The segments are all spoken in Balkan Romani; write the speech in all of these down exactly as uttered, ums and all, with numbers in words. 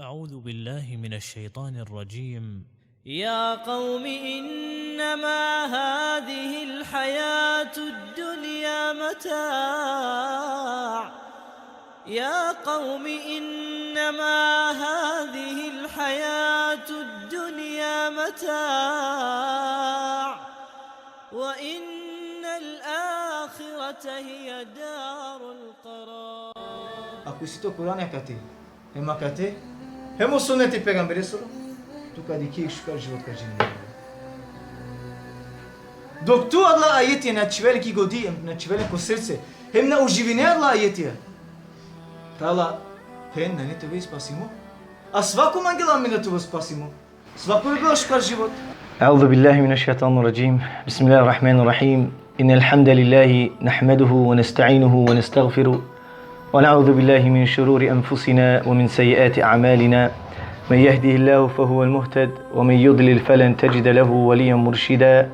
أعوذ بالله من الشيطان الرجيم. يا قوم إنما هذه الحياة الدنيا متاع. يا قوم إنما هذه الحياة الدنيا متاع. وإن الآخرة هي دار القرار. Ako isi to Kur'ani akate, hem akate, hem o sunneti pejgamberesoro, tu ka dikhe šukar život ka dživine. Dok tu adala ajetija na čhive le ki godi, hem na čhive le ko srce, hem na uživine adala ajetija, phrala, phen nane te ove spasimo. A svako mangela amen da te ove spasimo. Svako bi bilo šukar život. أعوذ بالله من الشيطان الرجيم. بسم الله الرحمن الرحيم. إن الحمد لله نحمده ونستعينه ونستغفره، ونعوذ بالله من شرور أنفسنا ومن سيئات أعمالنا. من يهده الله فهو المهتد، ومن يضلل فلن تجد له وليا مرشدا.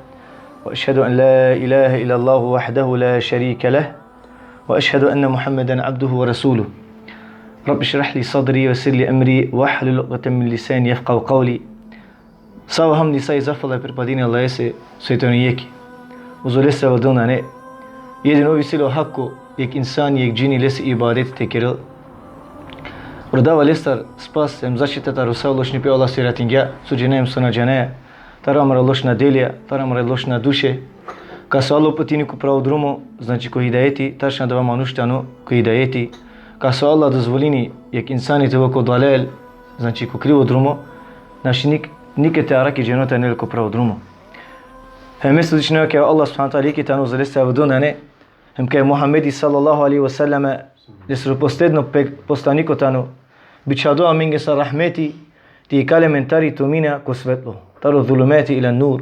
وأشهد أن لا إله إلا الله وحده لا شريك له، وأشهد أن محمدا عبده ورسوله. رب اشرح لي صدري ويسر لي أمري واحلل عقدة من لساني يفقهوا قولي. Sa o hamdi, sa i zahvala pripadini Allahese, soj tano jekh. Uzo lese avdil nane. Jedino ov isi le o hako, jekh insani, jekh džini lese ibadeti te kerel. Rodava lestar spas hem zaštita taro sa o lošnipe. Allah so jaratingja, so džanaja hem so na džanaja, taro amare lošna delija, taro amare lošna duše. Kas o Allah uputini ko pravo drumo, znači ko hidajeti, tačno adava manuš tano ko hidajeti. Kas o Allah dozvolini jekh insani te ovel ko dalal, znači ko krivo drumo, našti nik-, niked te arakhi dženo te anel ko pravo drumo. Hem me svedočinava kaj o Allah subhanehu ve teala jekh tano, uzo leste avdil nane, hem kaj o Muhammedi sallallahu alejhi ve sellem lesoro posledno pe-, poslaniko tano, bičhaldo amenge sar rahmeti, te ikalel amen tari tumina ko svetlo, taro zulumati ila nur,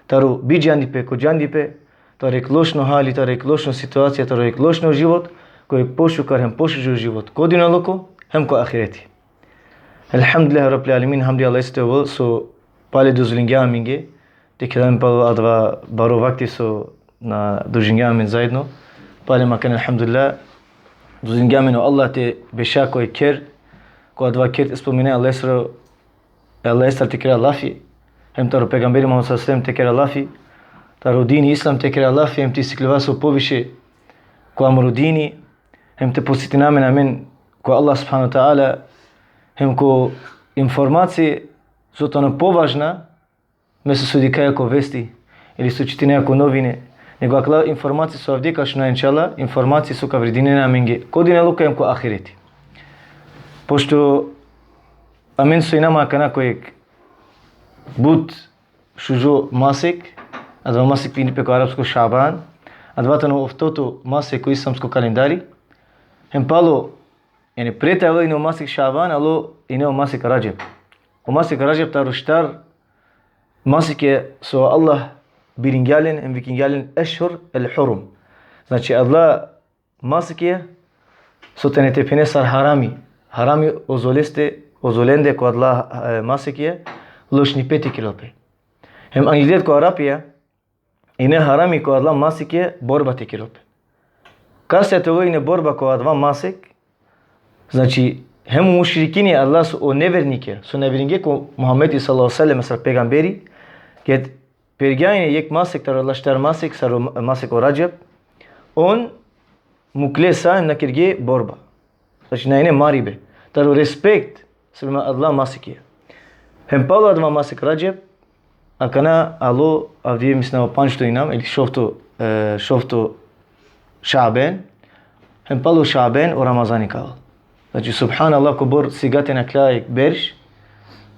taro bidžandipe ko džandipe, taro jekh lošno hali, taro jekh lošno situacija, taro jekh lošno život, ko jekh pošukar hem pošužo život ko dunjaluko hem ko ahireti. Elhamdulillahi Rabbil alemin, hamdi Allahese te ovel so pale dozvolingja amenge te keda amen palo adava baro vakti so na družingja amen zaedno. Pale makana, elhamdulillah, dozvolingja amen o Allah te beša ko jekh kher, ko adava kher te spomina e Allahesoro, e Allahestar te kera lafi, hem taro pejgamberi Muhammed sallallahu alejhi ve sellem te kera lafi, taro dini Islam te kera lafi, hem te sikljova so poviše ko amaro dini, hem te podsetina amen amen ko Allah subhanehu ve teala, hem ko informacije so tano považna, mesto so dikhaja ko vesti, ili so čitinaja ko novine, nego akala informacije so avdive ka šunaja, inšallah, informacije so ka vredinena amenge ko dunjaluko hem ko ahireti. Pošto amen so inama akana ko jekh but šužo masek, adava masek vikini pe ko arapsko Šaban, adava tano oftoto masek ko islamsko kalendari, hem palo, jani, pre te avel ine o masek Šaban, alo ine o masek Radžeb. O masek Radžeb taro štar masekija so Allah biringja len hem vikingja len Ešhur el Hurum. Znači, adala masekija so tane te phene sar harami. Harami ozo leste, ozo lende ko adala, e, masekija lošnipe te kerel pe. Hem angleder ko Arapija, ine harami ko adala masekija borba te kerel pe. Kas te ovel ine borba ko adava masek, znači, hem o mušrikini, adala so o nevernikija, so na verujingje ko Muhammedi sallallahu alejhi ve sellem sar pejgamberi, ked pergja ine jekh masek taro adala štar masek, sar o masek o Radžeb, on mukle sa hem na kergje borba. Znači, na ine maribe. Taro respekt sprema adala masekija. Hem palo adava masek Radžeb, akana alo avdive, mislinava, pandžto inam, ili šovto, e, šovto Šaben, hem palo Šaben o Ramazani ka avel. Znači, subhanallah, kobor sigate nakhla jekh berš,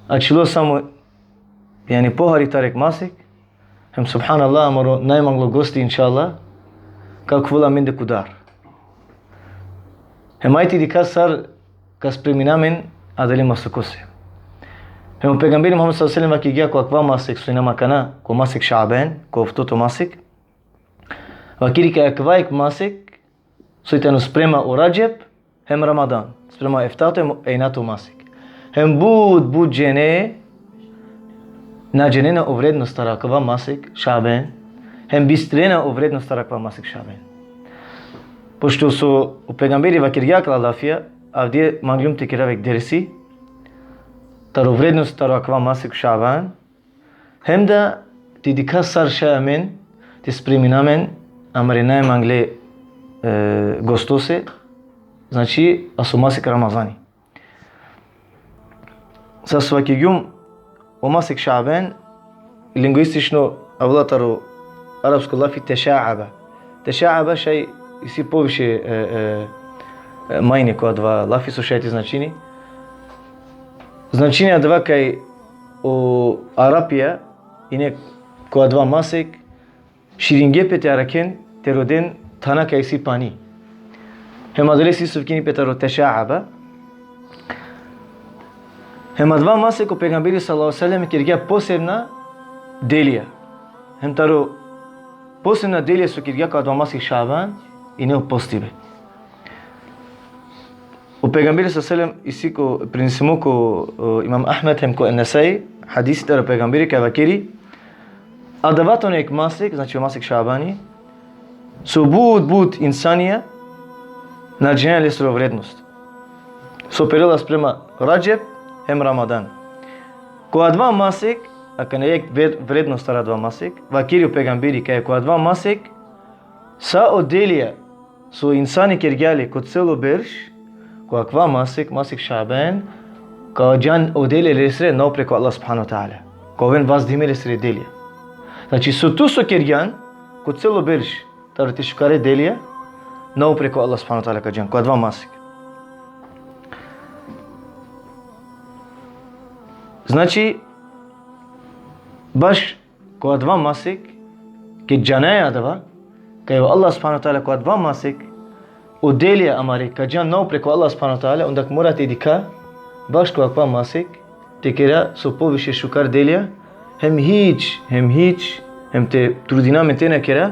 ačhilo samo, jani, pohari taro jekh masek, hem subhanallah, amaro najmanglo gosti, inšallah, ka khuvel amende ko dar. Hem ajde te dikha sar ka spremina amen adale masukose. Hem o pejgamberi Muhammed sallallahu alejhi ve sellem vakergja ko akava masek so inam akana, ko masek Šaben, ko oftoto masek, vakeri kaj akava jekh masek soj tano sprema o Radžeb hem Ramadan, sprema eftato hem enjato masek. Hem but, but džene na džanena o vrednost taro akava masek Šaben, hem bistrena o vrednost taro akava masek Šaben. Pošto so o pejgamberi vakergja akala lafija, avdive manglum te kerav jekh dersi, taro vrednost taro akava masek Šaban, hem da te dikha sar šaj amen te spremina amen amare najmangle, e, gostose, znači, aso masek Ramazani. Sar so vakergjum, o masek Šaban, lingvistično avela taro arapsko lafi tešaaba. Tešaaba šaj isi poviše, e, e, e, majne ko adava lafi so šaj te značini. Značini adava kaj o Arapija ine ko adava masek, širingje pe te arakhen, te roden thana kaj isi pani. Hem adalese so vikini pe taro tešaaba. Hem adava masek o pejgamberi sallallahu alejhi ve sellem kergja posebna delija. Hem taro posebna delija so kergja ko adava masek Šaban, ine o postibe. O pejgamberi sallallahu alejhi ve sellem, isi ko, prenesimo ko, e, Imam Ahmed hem ko Nesai, hadisi taro pejgamberi kaj vakeri: Adava tano jekh masek, znači o masek Šabani, so but, but insanja na džanena lesoro vrednost. So perela sprema Radžeb hem Ramadan. Ko adava masek, akana jekh vred-, vrednost taro adava masek, vakeri o pejgamberi kaj ko adava masek, sa o delija so insani kergja le ko celo berš, ko akava masek, masek Šaban, ka džan o delija lesere na upre ko Allah subhanahu ve teala. Ka oven vazdime lesere delija. Znači, so tu so kergjan ko celo berš, taro te šukare delija, na upre ko Allah subhanahu ve teala ka džan, ko adava masek. Znači, baš ko adava masek, ked džanaja adava, kaj o Allah subhanahu ve teala ko adava masek, o delija amare ka džan na upre ko Allah subhanahu ve teala, onda mora te dikha, baš ko akava masek, te kera so poviše šukar delija, hem hič, hem hič, hem te trudina amen te na kera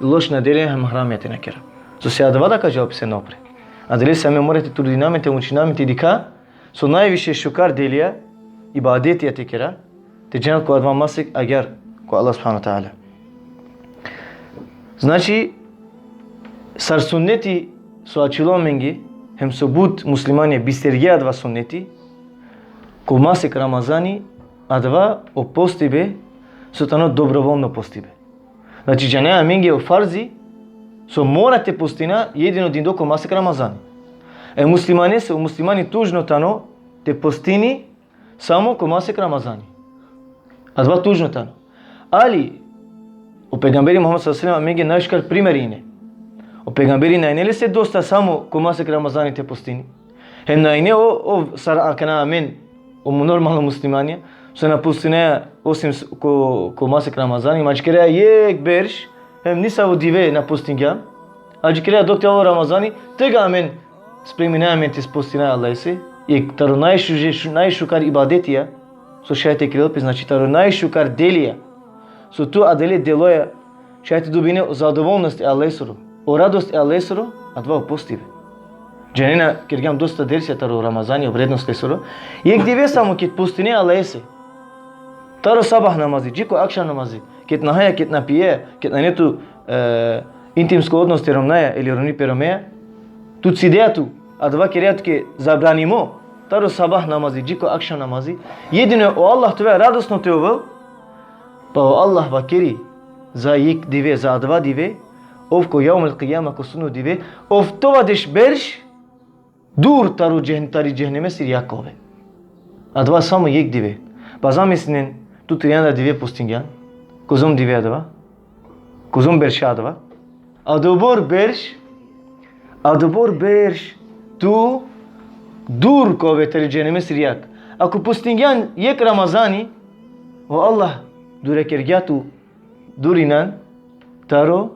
lošna delija, hem haramija te na kera. So se adava da ka džal pese na upre. Adalese amen mora te trudina amen, te mučina amen, te dikha, so najviše šukar delija, ibadetija te kera, te džan ko adava masek agjaar ko Allah subhanahu ve teala. Znači, sar sunneti so ačhilo amenge, hem so but muslimanja bistergja adava sunneti, ko masek Ramazani, adava o postibe, so tano dobrovoljno postibe. Znači, džanaja amenge o farzi, so mora te postina jedino dindo ko masek Ramazani. E muslimanese, o muslimani tužno tano te postini samo ko masek Ramazani. Adava tužno tano. Ali, o pejgamberi Muhammed sallallahu alejhi ve sellem amenge najšukar primer ine. O pejgamberi na ine lese dosta samo ko masek Ramazani te postini. Hem na ine o, o sar akana amen, o normalno muslimanja, so na postinaja osim s-, ko, ko masek Ramazani, ma adžikerea jekh berš, hem nisavo dive na postingjan, adžikerea dok te alo Ramazani, tega amen spremina amen te postinaja Allahese, jekh taro najšuže-, šu-, najšukar ibadetija, so šaj te kerel pe, znači taro najšukar delija, so tu adale deloja šaj te dobine o zadovoljnost e Allahesoro, o radost e Allahesoro, adava o postibe. Džanena, kergjam dosta dersija taro Ramazani, o vrednost lesoro. Jekh dive samo ked postine Allahese, taro sabah namazi, dži ko akšam namazi, ked nahaja, ked napija, ked nane tu, e, intimsko odnos te romnjaja ili romni pe romeja, tu cidea tu, adava kerea tuke zabranimo, taro sabah namazi, dži ko akšam namazi, jedino o Allah te ovel radosno te ovel, pa o Allah vakeri za jekh dive, za adava dive, ov ko jevmul kijame, ko sudno dive, oftovardeš berš dur taro džeh-, tari džehenemesiri jag ka ove. Adava samo jekh dive. Pa zamislinen, tu trianda dive postingjan. Kozom dive adava? Kozom berš adava? Adobor berš, adobor berš tu dur ka ove tari džehenemesiri jag. Ako postingjan jekh Ramazani, o Allah durakergja tu dur inan taro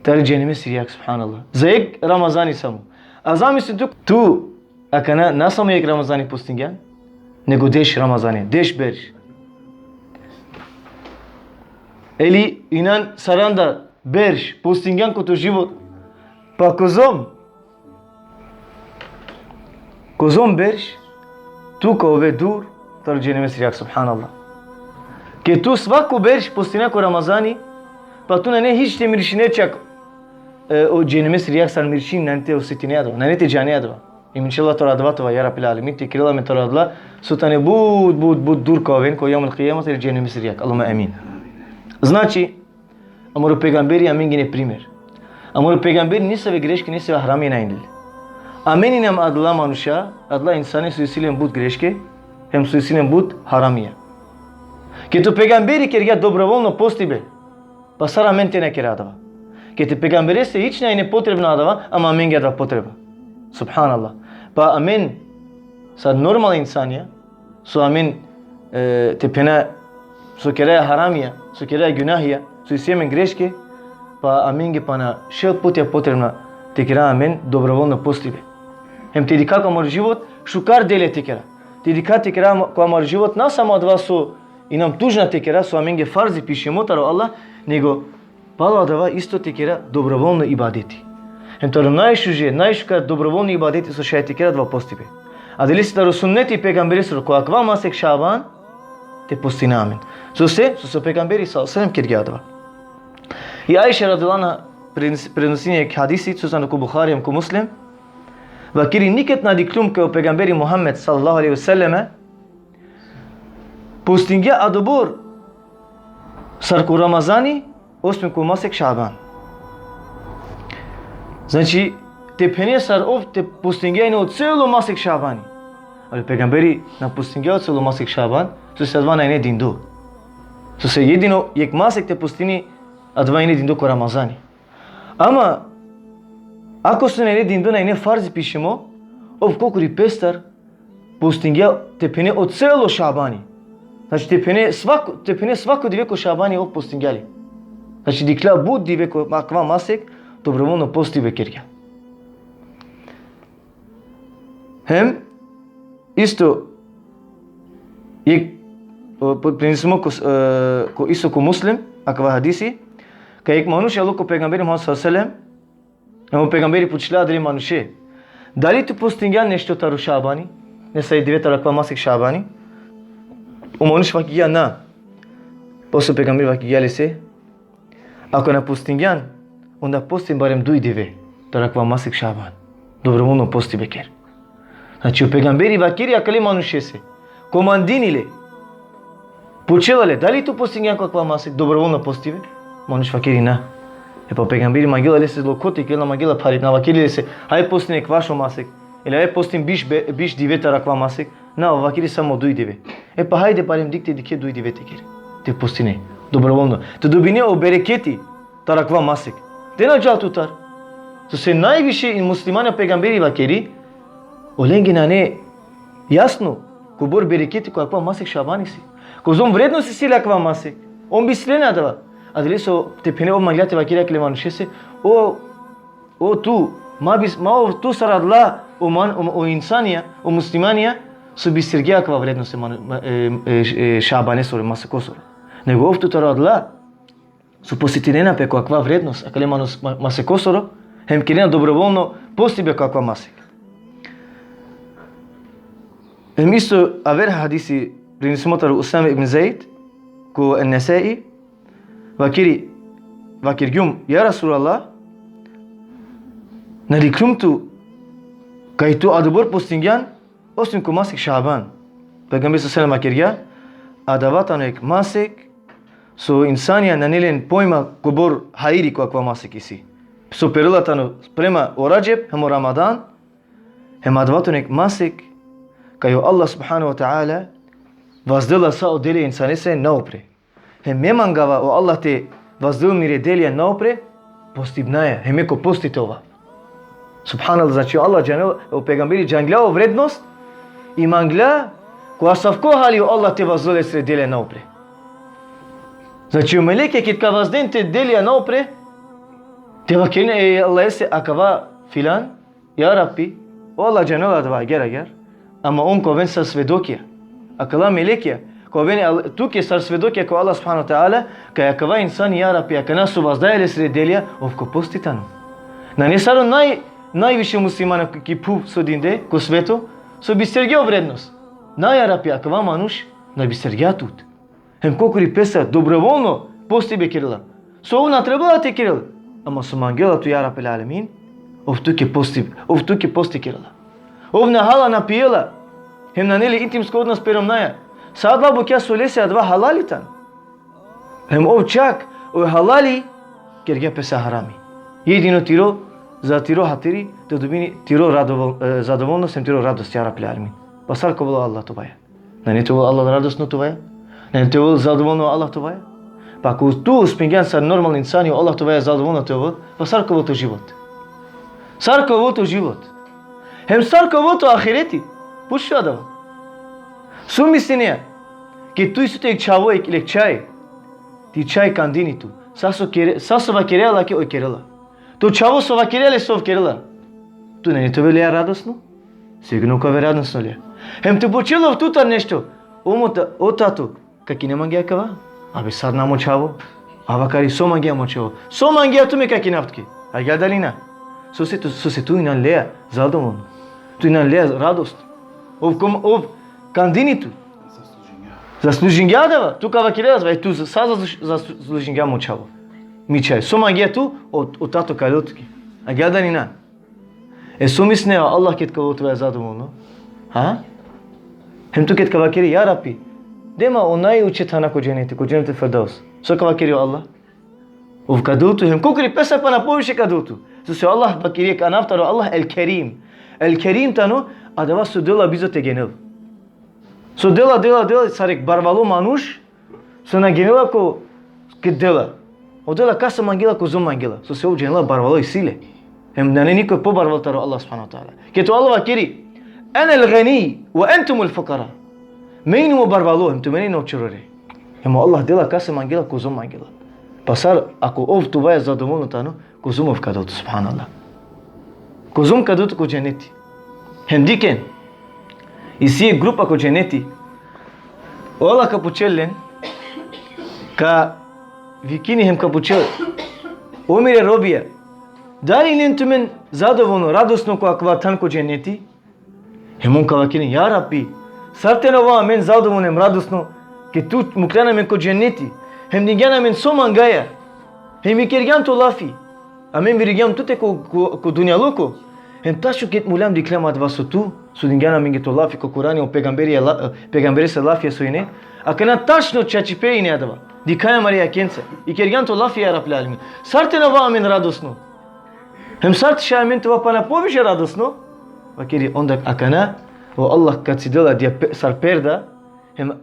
tari džehenemesiri jag, subhanallah. Za jekh Ramazani samo. A zamislin tu, tu akana na samo jekh Ramazani postingjan, nego deš Ramazani, deš berš. Ili inan saranda berš postingjan ko to život. Pa kozom, kozom berš tu ka ove dur taro džehenemesiri jag, subhanallah. Ked tu svako berš postina ko Ramazani, pa tu nane hič te miršine čak, e, o džehenemesiri jag sar miršini, nane te osetine adava, nane te džane adava. Em inšallah taro adava te ova, ja Rabbil alemin, te kerela amen taro adala so tane but, but, but dur ka oven ko jevmul kijameti ili džehennemeskoro jag. Allahumme amin. Znači, amaro pejgamberi amenge ine primer. Amaro pejgamberi nisave greške, nisave haramija na inel. Amen inam adala manuša, adala insani so isi len but greške, hem so isi len but haramija. Keda o pejgamberi kergja dobrovoljno postibe, pa sar amen te na kera adava? Keda e pejgamberese hič na ine potrebno adava, ama amenge adava potreba. Subhanallah. Pa amen, sar normalna insanja, so amen, e, te phena, so keraja haramija, so keraja gunahija, so isi amen greške, pa amenge pana šel putja potrebna te kera amen dobrovoljno postibe. Hem te dikha ko amaro život šukar delija te kera. Te dikha te kera ko amaro život na samo adava so inam tužna te kera, so amenge farzi pišimo taro Allah, nego palo adava isto te kera dobrovoljno ibadeti. Hem taro najšuže, najšukar dobrovoljno ibadeti so šaj te kera adava postibe. Adalese taro sunneti e pejgamberesoro ko akava masek Šaban te postina amen. Sose, sose o pejgamberi sallallahu alejhi ve sellem kergja adava. I Ajša radijallahu anha prenos-, prenosini jekh hadisi, so tano ko Buhari hem ko Muslim, vakeri: nikad na dikhlum kaj o pejgamberi Muhammed sallallahu alejhi ve selleme postingja adobor sar ko Ramazani, osim ko masek Šaban. Znači, te phene sar ov te postingja ine o celo masek Šabani. Ali o pejgamberi na postingja o celo masek Šaban, sose adava na ine dindo. Sose jedino jekh masek te postini, adava ine dindo ko Ramazani. Ama, ako so na ine dindo, na ine farzi pišimo, ov kokori pestar postingja, te phene, o celo Šabani. Znači, te phene svako, te phene svako dive ko Šabani ov postingja le. Znači, dikhlja but dive ko akava masek, dobrovoljno postibe kergja. Hem, isto, jekh, o, po-, prenesimo ko, e, ko, isto ko Muslim, akava hadisi, kaj jekh manuš alo ko pejgamberi Muhammed sallallahu alejhi ve sellem, hem o pejgamberi pučhla adale manuše: dali tu postingjan nešto taro Šabani, nesave dive taro akava masek Šabani? O manuš vakirgja: na. Posle o pejgamberi vakirgja lese: ako na postingjan, onda postin barem duj dive taro akava masek Šaban. Dobrovoljno postibe ker. Znači, o pejgamberi vakeri akale manušese, komandini le, pučela le: dali tu postingjan ko akava masek dobrovoljno postibe? Manuš vakeri: na. E pa o pejgamberi mangela lese lokho te kerel, na mangela phari, na vakeri lese: haj postin ekvaš o masek, ili haj postin biš be-, biš dive taro akava masek. Na, ov vakeri samo duj dive. E pa hajde barem dikh te dikhe duj dive te kere, te postine dobrovoljno, te dobine o bereketi taro akava masek. Te na džal tutar. Sose najviše i muslimanja, o pejgamberi vakeri, olenge nane jasno kobor bereketi ko akava masek Šabani isi. Kozom vrednost isi le akava masek. On bistrena adava. Adalese te phene, ov mangla te vakeri akale manušese: o, o tu, ma bis-, ma ov tu sar adala o man-, o, o insanja, o muslimanja, so bistergja akava vrednost e man-, ma-, e, e, e, Šabanesoro, masekosoro. Nego ov tu taro adala so positinena pe ko akava vrednost, akale manus-, ma-, masekosoro, hem kerena dobrovoljno postibe ko akava masek. Hem isto aver hadisi prenesimo taro Usame ibn Zejd, ko En-Nesai, vakeri, vakergjum: ja Resulallah, na dikhlum tu kaj tu adobor postingjan, osim ko masek Šaban. Pejgamberi sallallahu alejhi ve sellem vakergja: adava tano jekh masek so insanja nane len pojma kobor hajri ko akava masek isi. So perela tano prema o Redžep hem o Ramadan, hem adava tano jekh masek kaj o Allah subhanahu ve teala vazdela sa o delija insanese naupre. Hem me mangava o Allah te vazdel mire delija naupre postibnaja, hem me ko posti te ova. Subhanallah, znači o Allah džanel, o pejgamberi džanglja o vrednost i mangla ko asavko hali o Allah te vazdel lesre delija naupre. Znači o melekja ked ka vazden te delija naupre, te vakerena e Allahese: akava filan, ja Rabbi, o Allah džanela adava agjaar agjaar, ama on ka oven sar svedokija. Akala melekja ka oven al-, tuke sar svedokija ko Allah subhanahu ve teala, kaj akava insani, ja Rabbi, akana so vazdaja lesre delija, ov ko posti tano. Nane sar o naj-, najviše muslimanja ki, ki phuv so dinde, ko sveto, so bistergja o vrednost. Na, ja Rabbi, akava manuš na bistergja tut. Hem kokori pestar, dobrovoljno postibe kerela. So ov na trebela te kerel. Ama so mangela tu, ja Rabbil alemin, ov tuke posti, ov tuke posti kerela. Ov na hala, na pijela. Hem nane le intimsko odnos perom naja. Sa adala bukja so lese adava halali tano. Hem ov čak o halali kergja pese harami. Jedino tiro, za tiro hatiri, te dobini tiro radovol-, e, zadovolnost, hem tiro radost, ja Rabbil alemin. Pa sar ka ovel o Allah tuvaja? Nane te ovel o Allah radosno tuvaja? Nane te ovel zadovolno o Allah tuvaja? Pa ako tu uspingjan sar normalno insani, o Allah tuvaja zadovolno te ovel, pa sar ka ovel to život? Sar ka ovel to život? Hem sar ka ovel to ahireti? Pučo adava. So mislinea? Ked tu isi tut jekh čhavo, jekh, jekh čhaj. Ti čhaj kandini tu. Sa so kere-, sa so vakerea lake, oj kerela. To čhavo so vakerea le, so ov kerela. Tu nane te ove leja radosno? Sigurno ka ove radosno leja. Hem te pučel ov tutar nešto. O mo ta-, o tato, ka kine mange akava? Abe sar na mo čhavo. Ava kari, so mangea mo čhavo? So mangea tu, me ka kinav tuke. Agjaar dali na? Sose tu, sose tu inan leja zadovolno. Tu inan leja radost. Ov kom-, ov kandini tu. Zaslužingja adava. Tu ka vakerea, vaj tu sa zasluž-, zaslužingja mo čhavo. Mi čhaj. So mangea tu, o, o tato ka del tuke. Agjaar dali na? E so mislinea, o Allah ked ka ovel tuvaja zadovolno? Ha? Hem tu ked ka vakere: Ja Rabbi, de ma o najuče thana ko dženeti, ko dženetul firdeus. So ka vakeri o Allah? Ov ka del tu, hem kokri pesa pana poviše ka del tu. Sose o Allah vakeri, anav taro Allah El Kerim. El Kerim tano adava so dela bizo te genel. So dela, dela, dela, sar jekh barvalo manuš, so na genela ko, ked dela. Ov dela kasa mangela, kozom mangela. Sose ov džanela barvalo isi le. Hem nane niko pobarvalo taro Allah subhanehu ve teala. Ked o Allah vakeri: Enel gani ve entumul fukara. Me inum o barvalo, hem tumen inum o čorore. Hem o Allah dela kasa mangela, kozom mangela. Pa sar, ako ov tuvaja zadovolno tano, kozom ov ka del tu, subhanallah. Kozom ka del tu ko dženeti. Hem dikhen, isi jekh grupa ko dženeti. O Allah ka pučel len, ka vikini hem ka pučel: O mire robija, dali inen tumen zadovolno, radosno ko akava than ko dženeti? Hem on ka vakeri: Ja Rabbi, sar te na ova amen zadovolno hem radosno, ked tu mukhljan amen ko dženeti, hem dingjan amen so mangaja, hem ikergjan to lafi. Amen virigjam tute ko, ko, ko dunjaluko. Hem tačno ked muljam, dikhljam adava so tu, so dingjan amenge to lafi ko Kurani, o pejgamberi, pejgamberese lafija so ine. Akana tačno čačipe ine adava. Dikhaja amare jakhenca. Ikergjan to lafi, ja Rabbil alemin. Sar te na ova amen radosno? Hem sar te šaj amen te ova pana poviše radosno? Vakeri: Onda akana o Allah ka cidel adija pe-, sar perda, hem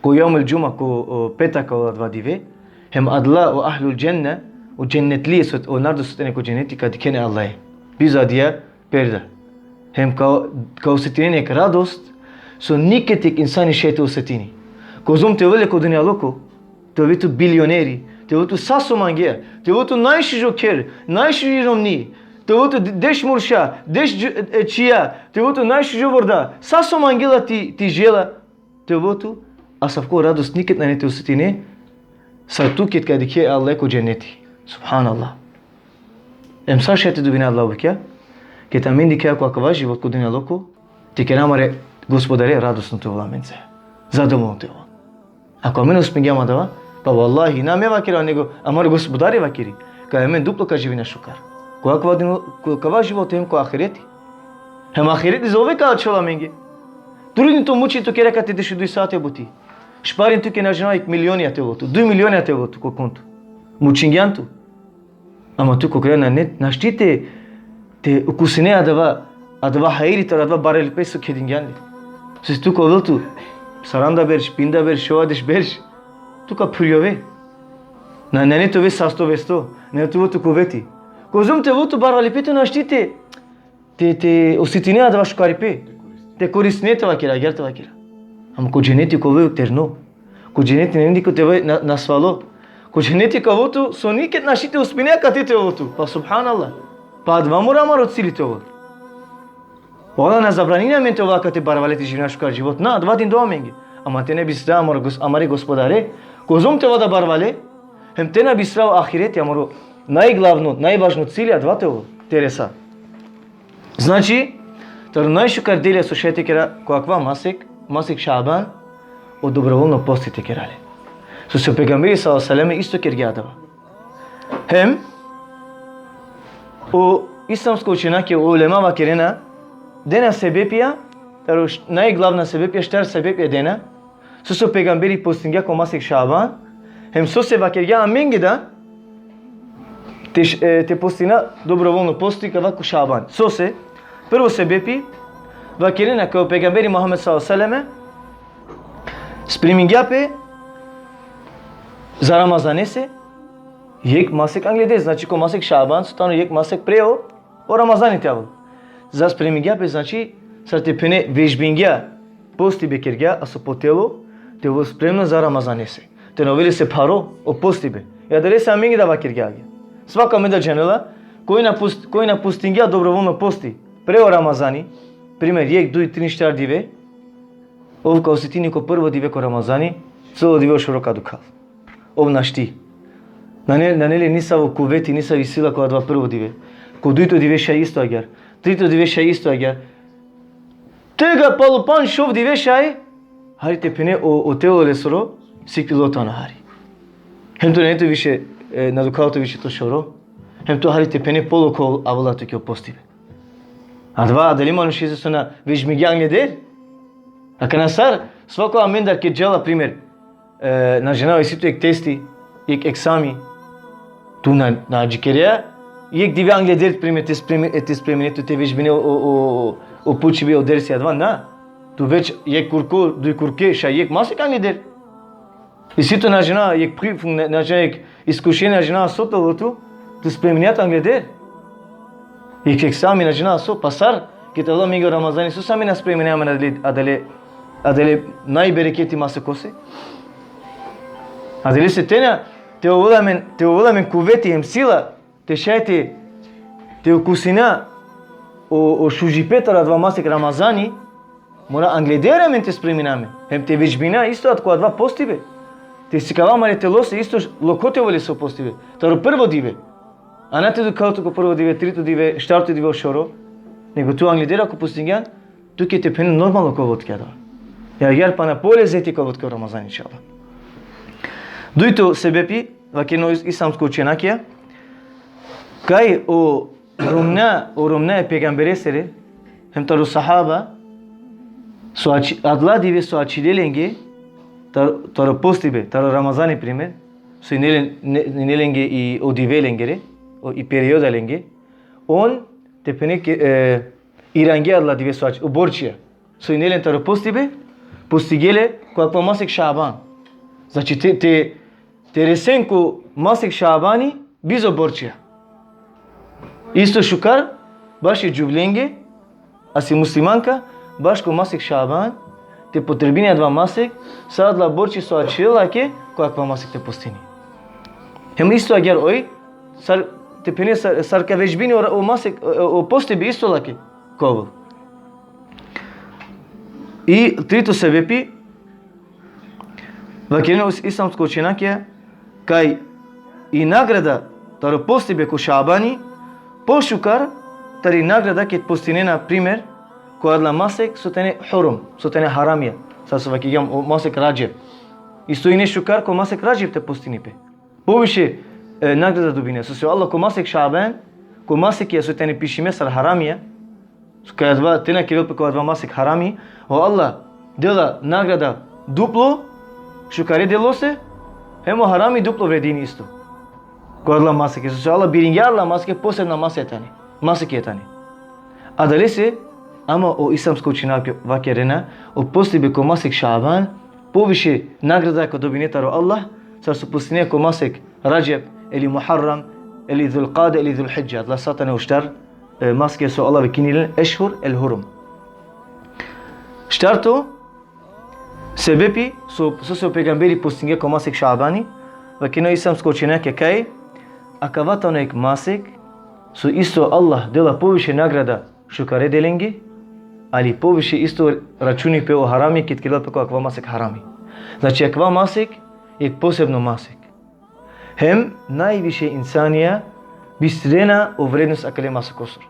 ko jevmul džuma, ko, o, petak, ko adava dive, hem adala o ahlul dženne, o džennetlije so, o narodo so tane ko dženeti, ka dikhen e Allahe bizo adija perda. Hem ka, ka osetinen jekh radost so niked jekh insani šaj te osetini. Kozom te ovel le ko dunjaluko, te ove tu bilioneri, te ove tu sa so mangea, te ove tu najšužo kher, najšuži romni, te ove tu de-, deš murša, deš dž-, e, čhija, te ove tu najšužo vorda, sa so mangela ti, ti žela, te ove tu, asavko radost niked nane te osetine, sar tu ked ka dikhe e Allahe ko dženeti. Subhanallah. Em sar šaj te dobine adala bukja? Ked amen dikhaja ko akava život ko dunjaluko, te kera amare Gospodare radosno te ovel amenca. Zadovolno te ovel. Ako amen uspingjam adava, pa vallahi, na me vakerav, nego amaro Gospodari vakeri, ka amen duplo ka živina šukar. Ko akava dunja-, ko akava život hem ko ahireti. Hem ahireti zauvek ka ačhol amenge. Trudin tu, mučin tu, kera kate dešuduj sate buti. Šparin tuke, na džanav, jekh milionja te ovel tu, duj milionja te ovel tu ko konto. Mučingjan tu. Ama tu ko kraj nane, našti te, te ukusine adava, adava hajri taro adava barvalipe so kedingjan le. Sose tu ka ovel tu saranda berš, pinda berš, šovardeš berš, tu ka phurjove. Na, nane te ove sasto vesto, nane te ovel tu kuveti. Kozom te ovel tu barvalipe, tu našti te, te, te osetine adava šukaripe. Te koristine, te vakera, agjaar te vakera. Ama ko dženeti ka ove terno. Ko dženeti nane niko te ove na-, nasvalo. Ko dženeti ka ovel tu so niked našti te uspine akate te ovel tu. Pa subhanallah. Pa adava mora amaro cili te ovel. O Allah na zabranini amen te ova akate barvale, te živina šukar život. Na, adava dindoj amenge. Ama te na bistrav amaro gos-, amare Gospodare, kozom te ova da barvale, hem te na bistrav ahireti, amaro najglavno, najvažno cili, adava te ovel, te resa. Znači, taro najšukar delija so šaj te kera ko akava masek, masek Šaban, o dobrovoljno posti te kera le. Sose o pejgamberi sallallahu alejhi ve sellem isto kergja adava. Hem o islamsko učenjakija, o ulema vakerena, dena sebepija, taro š-, najglavna sebepija, štar sebepija dena, sose o pejgamberi postingja ko masek Šaban, hem sose vakergja amenge da, te, š-, e, te postina dobrovoljno posti kava ko Šaban. Sose, prvo sebepi, vakerena kaj o pejgamberi Muhammed sallallahu alejhi ve selleme spremingja pe za Ramazanese, jek masek angleder, znači ko masek Šaban, so tano jek masek pre o, o Ramazani te avel. Za spremingja pe, znači, sar te phene vežbingja, postibe kergja, a so po telo, te ovel spremno za Ramazanese. Te na ovel lese pharo, o postibe. I adalese amenge da vakergja agjaar. Svako amen da džanela, koj na post-, koj na postingja dobrovoljno posti, pre o Ramazani, primer, jek, duj, trin, štar dive, ov ka osetini ko prvo dive ko Ramazani, celo dive o šoro ka dukhal. Ov našti. Nane, nane le nisavo kuveti, nisavi sila ko adava prvo dive. Ko dujto dive šaj isto agjaar. Trito dive šaj isto agjaar. Tega palo pandž šov dive šaj, hari te phene o, o telo lesoro, siklilo tano hari. Hem to nane tut više, e, na dukhal tut više to šoro. Hem to hari te phene polokho avela tuke o postibe. Adava, adale manušese so na vežbingja angleder. Akana sar, svako amendar ked džala, primer, e, na džanav, isi tu jek testi, jek eksami, tu na, na adžikerea jek dive angleder, primer, te spremi-, e, te spremine tu, te vežbine o, o, o, o pučibe, o dersi, adava, na. Tu već jek kurko, duj kurke, šaj jek masek angleder. Isi tu, na džanav, jek prüfung, na, na džanav, jek iskušenje, na džanav so te ovel tu, tu spreminea tu angleder. Jek eksami, na džanav so, pa sar, ked avela amenge o Ramazani, sose amen na spreminea amen adale, adale, adale najbereketi masekose. Adalese te na, te ovel amen, te ovel amen kuveti hem sila, te šaj te, te okusina o, o šužipe taro adava masek Ramazani, mora angleder amen te spremina amen. Hem te vežbina isto ad-, ko adava postibe. Te sikava amare telose isto š-, lokho te ovel lese o postibe. Taro prvo dive. A na te dukhal tu ko prvo dive, trito dive, štarto dive o šoro. Nego tu angleder ako postingjan, tuke te phene normalno ka ovel tuke adava. Ja, agjaar pana po lezeti ka ovel tuke o Ramazani, inšallah. Dujto sebepi, vakerena o is-, islamsko učenjakija, kaj o romnja, o romnja e pejgamberesere, hem taro sahaba, so ači-, adala dive so ačhile lenge, tar-, taro postibe, taro Ramazani primer, so ine len-, ne-, ine lenge i o dive lengere, o i perioda lenge, on te phene ke, e, irangje adala dive so ači-, o borčija. So ine len taro postibe, postingje le ko akava masek Šaban. Znači, te, te, te resen ko masek Šabani, bizo borčija. Isto šukar, baši džuvlenge, a si muslimanka, baš ko masek Šaban, te potrebini adava masek, sa adala borči so ačhile lake, ko akava masek te postini. Hem isto agjaar oj, sar, te phene sar, sar ka vežbini o, o masek, o, o postibe isto lake ka ovel. I trito sebepi, vakerena o is-, islamsko učenjakija, kaj i nagrada taro postibe ko Šabani, pošukar tari nagrada ked postinena primer, ko adala masek so tane hurum, so tane haramija. Sar so vakergjam o masek Radžep. Isto ine šukar ko masek Radžep te postini pe. Poviše, e, nagrada dobine. Sose o Allah ko masek Šaban, ko masekija so tane pišime sar haramija, so kaj adava, te na kerel pe ko adava masek harami, o Allah dela nagrada duplo, šukare delose, hem o harami duplo vredini isto. Ko adala masek, sose o Allah biringja adala masek, posebna masek tane. Masek tane. Adalese, ama o islamsko učenjakija vakerena, o postibe ko masek Šaban, poviše nagrada ka dobine taro Allah, sar so postinea ko masek Radžep, ili Muharram, ili Zulkade, ili Zulhidže. Adala sa tane o štar, e, masekija so Allah vikinela len Ešhur el Hurum. Štarto sebepi, so, sose o pejgamberi postingja ko masek Šabani, vakerena o islamsko učenjakija kaj, akava tano jek masek, so isto Allah dela poviše nagrada šukare delenge, ali poviše isto računi pe o harami, ked kerela pe ko akava masek harami. Znači, akava masek, jek posebno masek. Hem najviše insanija bistrena o vrednost akale masekosoro.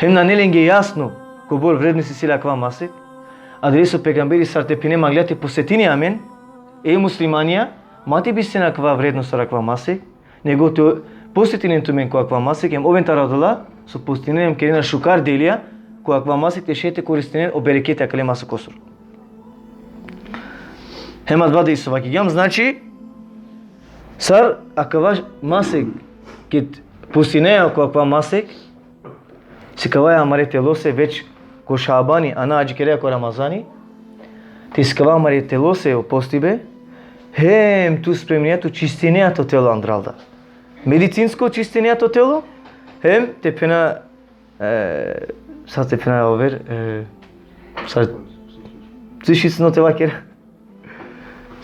Hem nane lenge jasno kobor vrednost isi le akava masek, adalese o pejgamberi sar te phene manglja te potsetini amen, e muslimanija, ma te bistrena akava vrednost taro akava masek, nego te potsetinen tumen ko akava masek, hem oven taro adala so postinena hem kerena šukar delija, ko akava masek te šaj te koristinen o bereketi akale masek osoro. Hem adava da isto vakergjam, znači, sar akava masek, ked postinea ko akava masek, sikavaja amare telose već ko Šabani, a na adžikerea ko Ramazani, te sikava amare telose o postibe, hem tu spreminea, tu čistinea to telo andral da. Medicinsko čistinea to telo, hem te phena, e, sa te phena over, e, sa, si šisno te vakera.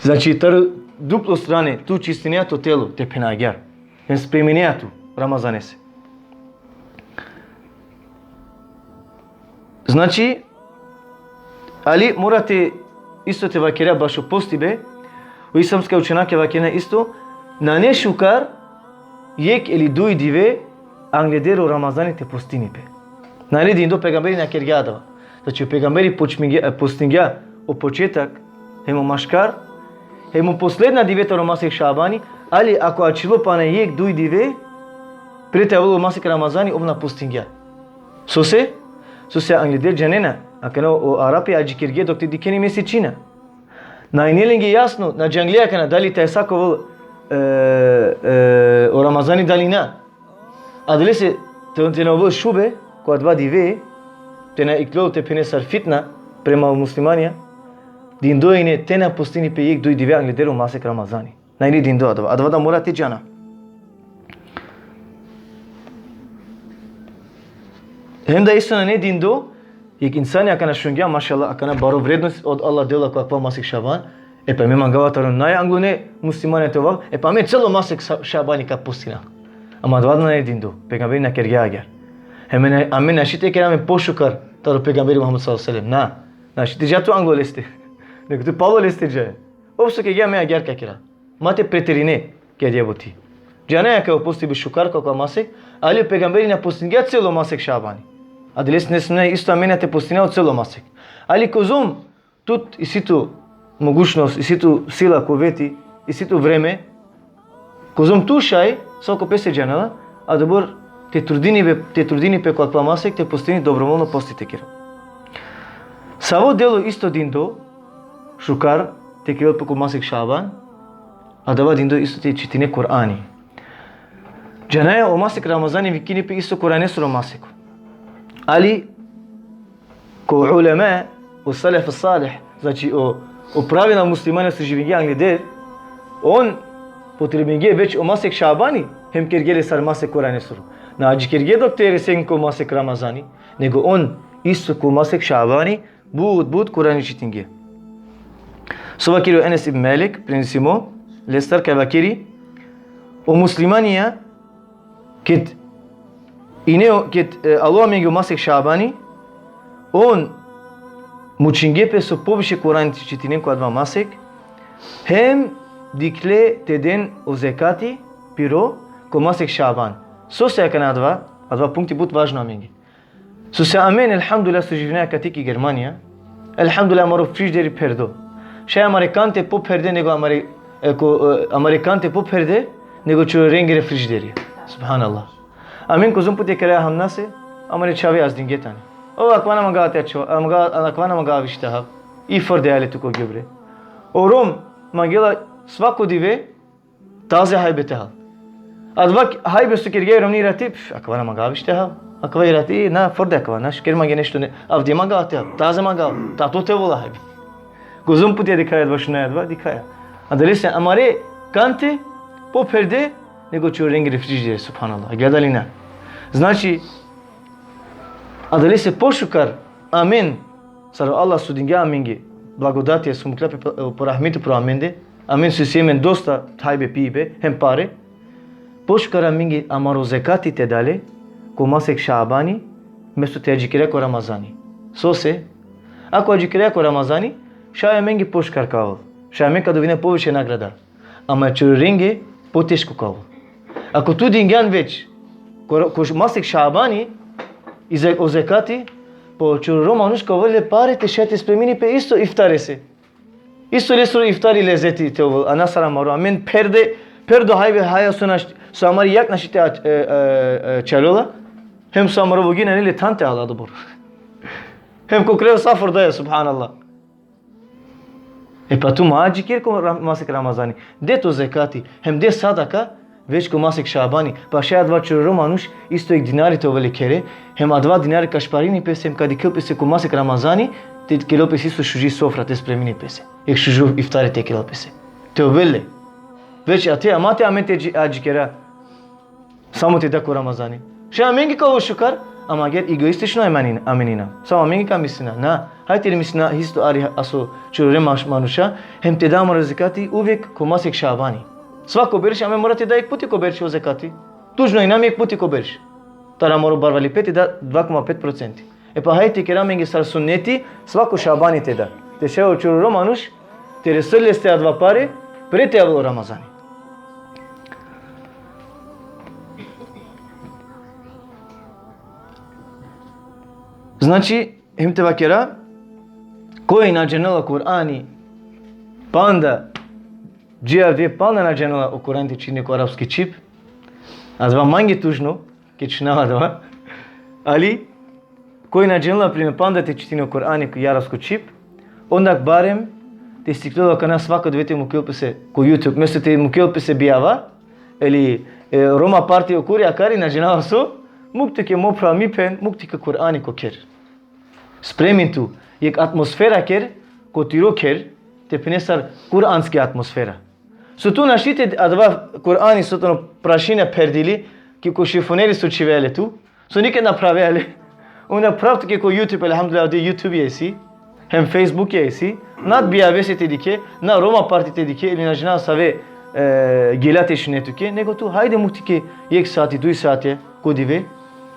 Znači, taro duplo strane, tu čistinea to telo, te phena agjaar. Hem spreminea tu Ramazanese. Znači, ali mora te isto te vakera bašo postibe, o islamska učenjakija vakerena isto, nane šukar jekh ili duj dive angleder o Ramazani te postini pe. Nane dindo, pejgamberi na kergja adava. Znači, o pejgamberi počmingja, e, postingja o početak, hem o maškar, hem o posledna dive taro masek Šabani, ali ako ačhilo pana jekh duj dive, pre te avel o masek Ramazani, ov na postingja. Sose? Sose angleder džanena, akana o Arapi adžikirge dok te dikhena i mesečina. Na ine lenge jasno, na džangle akana dali te asavko ovel, e, e, o Ramazani dali na. Adalese te, te na ovel šube ko adava dive, te na iklol te phene sar fitna prema o muslimanja, dindo ine te na postini pe jekh duj dive angleder o masek Ramazani. Na ine dindo adava. Adava da mora te džana. Hem da isto nane dindo, jekh insani akana šungja, mašallah, akana baro vrednost od Allah dela ko akava masek Šaban, e pa me mangava taro najanglune muslimanja te ovav, e pa me celo masek Sa-, Šabani ka postina. Ama adava da nane dindo, pejgamberi na kergja agjaar. Hem amen, amen našti te kera amen pošukar taro pejgamberi Muhammed sallallahu alejhi ve sellem. Na, našti te dža tu anglo leste. Nego tu palo leste dža. Ov so kergja, me agjaar ka kera. Ma te preterine kergja buti. Džanaja kaj o postibe šukar ko akava masek, ali o pejgamberi na postingja celo masek Šabani. Adalese na smejna isto amen te postina o celo masek. Ali kozom tut isi tu mogućnost, isi tu sila, kuveti, isi tu vreme, kozom tu šaj, svako pese džanela, adobor te trudini pe, te trudini pe ko akava masek, te postini dobrovoljno posti te kera. Savo delo isto dindo, šukar, te kerel pe ko masek Šaban, adava dindo isto te čitine Kur'ani. Džanaja o masek Ramazani vikini pe isto Kur'anesoro masek. Ali ko ulema, o selef salih, znači o, o pravilna muslimanja so živingje angleder, on potrebingje već o masek Šabani, hem kergje le sar masek Kur'anesoro. Na adžikirgje dok te resen ko masek Ramazani, nego on isto ko masek Šabani, but, but Kur'ani čitingje. So vakeri o Enes ibn Malik, prenesimo lestar kaj vakeri, o muslimanja, ked ine o, ked, e, alo amenge o masek Šabani, on mučingje pe so poviše Kur'ani te čitinen ko adava masek, hem dikhle te den o zekati piro ko masek Šaban. Sose akana adava, adava punkti but važno amenge. Sose amen, elhamdulillah, so živinaja kate ki Germanija, elhamdulillah, amaro frižideri pherdo. Šaj amare kante po pherde nego amare, e, ko, e, amare kante po pherde nego čororengere frižideri. Subhanallah. Amen kozom puti keraja hamnase, amare čhave azdingje tane. O, akava na mangava te ačhova, a manga-, akava na mangava više te hav. I pherde ale tu ko gjobre. O rom mangela svako dive taze hajbe te hal. Adava hajbe so kergja romni irati, pf, akava na mangava više te hav. Akava irati, na, pherde akava, na šukar mange nešto ne, avdive mangava te hav, taze mangava, tatlo te ovel hajbe. Kozom puti dikhaja adava, šunaja adava, dikhaja. Adalese amare kante po pherde nego čororengere frižideri, subhanallah. Gleda li na? Znači, adalese pošukar amen, sar o Allah so dingja amenge blagodatija, so mukhlja pe po rahmeti upro amende, amen so isi amen dosta hajbe pibe, hem pare, pošukar amenge amaro zekati te da le ko masek Šabani, mesto te adžikera ko Ramazani. Sose? Ako adžikera ko Ramazani, šaj amenge pošukar ka ovel. Šaj amen ka dobina poviše nagrada. Ama čororenge poteško ka ovel. Ako tu dingjan već ko, ko masek Šabani, i ze-, o zekati, po čororo manuš ka ovel le pare te šaj te spremini pe isto iftarese. Isto lesoro iftari lezeti te ovel, a na sar amaro. Amen pherde, pherdo hajbe haja so naš-, so amari jak našti te a-, e, e, e, čalola, hem so amaro vogi nane le than te al adobor. Hem ko kraj o safar daja, subhanallah. E pa tu ma adžiker ko Ra-, masek Ramazani. De to zekati, hem de sadaka, već ko masek Šabani. Pa šaj adava čororo manuš, isto jek dinari te ovel le khere, hem adava dinari ka šparini pese, hem ka dikhel pese ko masek Ramazani, te kerel pese isto šuži sofra te spremini pese. Jek šužo iftari te kerel pese. Te ovel le. Već ate, ama te amen te dži-, adžikera. Samo te da ko Ramazani. Šaj amenge ka ovel šukar, ama agjaar egoistično amen in-, amen inam. Samo amenge ka mislina. Na, hajde te mislina isto hari aso čorore maš-, manuša, hem te da amaro zekati uvek ko masek Šabani. Svako berš, amen mora te da jek puti ko berš o zekati. Dužno inam jek puti ko berš. Taro amaro barvalipe te da dva koma pet procenti. E pa hajde te kera amenge sar suneti, svako Šabani te da. Te šaj o čororo manuš, te resel leste adava pare, pre te avel o Ramazani. Znači, hem te vakera, koj na džanela Kur'ani panda, dži avdive panda na džanela o Kur'ani te čitini ko arapski čhib, adava mange tužno, ked šunava adava, ali, koj na džanela, primer, panda te čitini o Kur'ani ko arapsko čhib, onda barem te sikljol akana svako dive te mukel pese ko YouTube, mesto te mukel pese bijava, ili, e, Roma party okori akari na džanava so, muk tuke, mo phral, mi phen, muk tuke Kur'ani ko kher. Spremin tu, jek atmosfera ker, ko tiro kher, te phene sar kur'anski atmosfera. So tu našti te adava Kur'ani so tano prašina pherdili, ki ko šifoneri so čhivea le tu, so niked na phravea le. Onda phrav tuke ko YouTube, elhamdulillah, ode YouTube isi, hem Facebook isi, na bijavese te dikhe, na Roma party te dikhe, ili na džanav save, e, gela te šune tuke, nego tu hajde muk tuke jek sati, duj sati, ko dive.